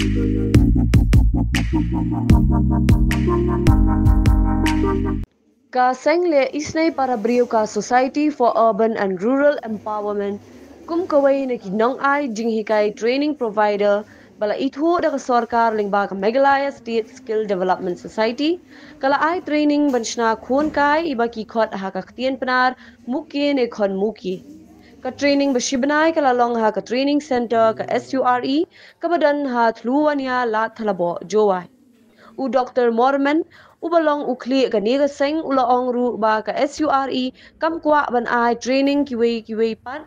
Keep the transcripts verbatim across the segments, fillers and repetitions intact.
Ka seng leh isynei para briew ka Society for Urban and Rural Empowerment kum kawei na ki nongai jinghikai, training provider, ba la ithuh da ka sorkar lyngba ka Meghalaya State Skill Development Society, ka la ai training ban shna khun kai iba ki khot ha ka ktien Pnar muke ne khon muke. Ka training ba shibnai ka la long ha ka training center ka SURE kaba don ha Thluwania Lad Thalaboh, Jowai. U Dr Morman, uba long u khlieh kane ka seng, u la ong ruh ba ka SURE kam kwah ban ai training kiwei kiwei pat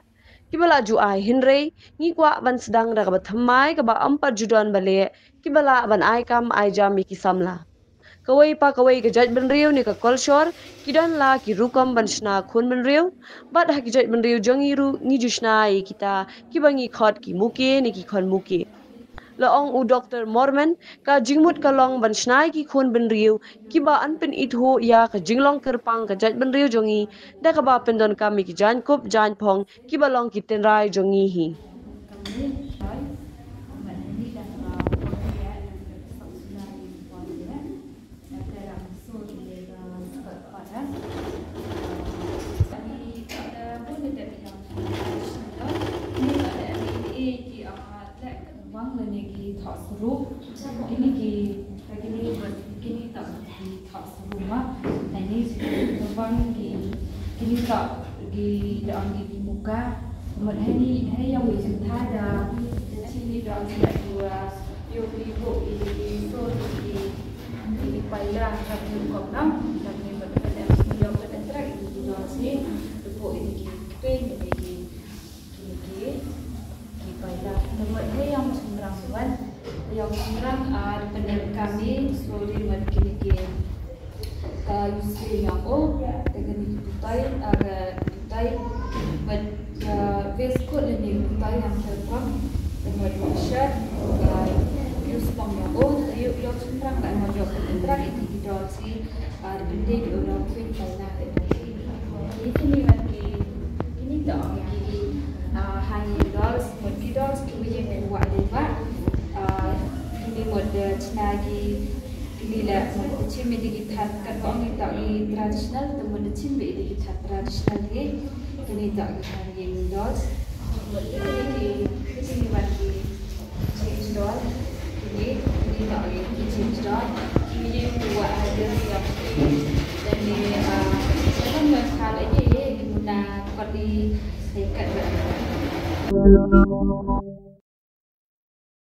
kiba la ju ai, hynrei ngi kwah ban sdang da kaba thymmai kaba ym pat ju don ba leh, kiba lah ban ai kam ai jam ïa ki samla. Kawei pa kawei ka jaitbynriew ne ka kolshor ki don la ki rukom ban shna khun bynriew, bad ha ki jaitbynriew jong ngi ruh ngi ju shna ïa kita kiba ngi khot ki muke ne ki khon muke. La ong u Dr Morman, ka jingmut ka long ban shna ïa ki khun bynriew kiba yn pynithuh ïa ka jinglong kyrpang ka jaitbynriew jong ngi da kaba pyndonkam ïa ki jaiñkup jaiñphong kiba long ki tynrai jong ngi hi. Wang lane ki thok suru. Kini ki, kini, kini thok ki thok suru ma. Lane wang ki, kini thok ki dang ki muka. Mut hani, hani yang wi jumpa da. Sini dang ki dua. Yo ki bu ki sur ki. Ki paila ka ki kop nang. Lane mut kan em sini yang kan entrak ki dua sini. Lepo ini ki pen ini ki. Kini ki, ki paila. Namar he yang shynrang wan, yang shynrang, ah, pyndonkam i, sorry, mut kini ki, ah, use yang o, te kini ki putai, ah, putai, mut, ah, waistcoat lane putai yang kyrpang, te mut shirt, ah, use pang yang o, te yu yang shynrang la mut yu pyndonkam i ki dor si, ah, pyndonkam i orang pun paila. Kini wan ki, kini to ki, ah, hanging dolls, mut ki dolls ki wi ïeng ki wah dei wah. Ah, kini mut da chna ki, kini la mut chim ïa ki that, kat ba ong ïa to ki traditional, te mut da chim ïa ki that traditional ki. Kini to ki hanging dolls. Mut kini ki, kini wan ki. Change doll. Kini, kini ba ïa ki change doll. Kini ïa ki wah hajar ïa ki. Dan ni, ah, dalam wan khal aja ïa ki muna kot di dekat.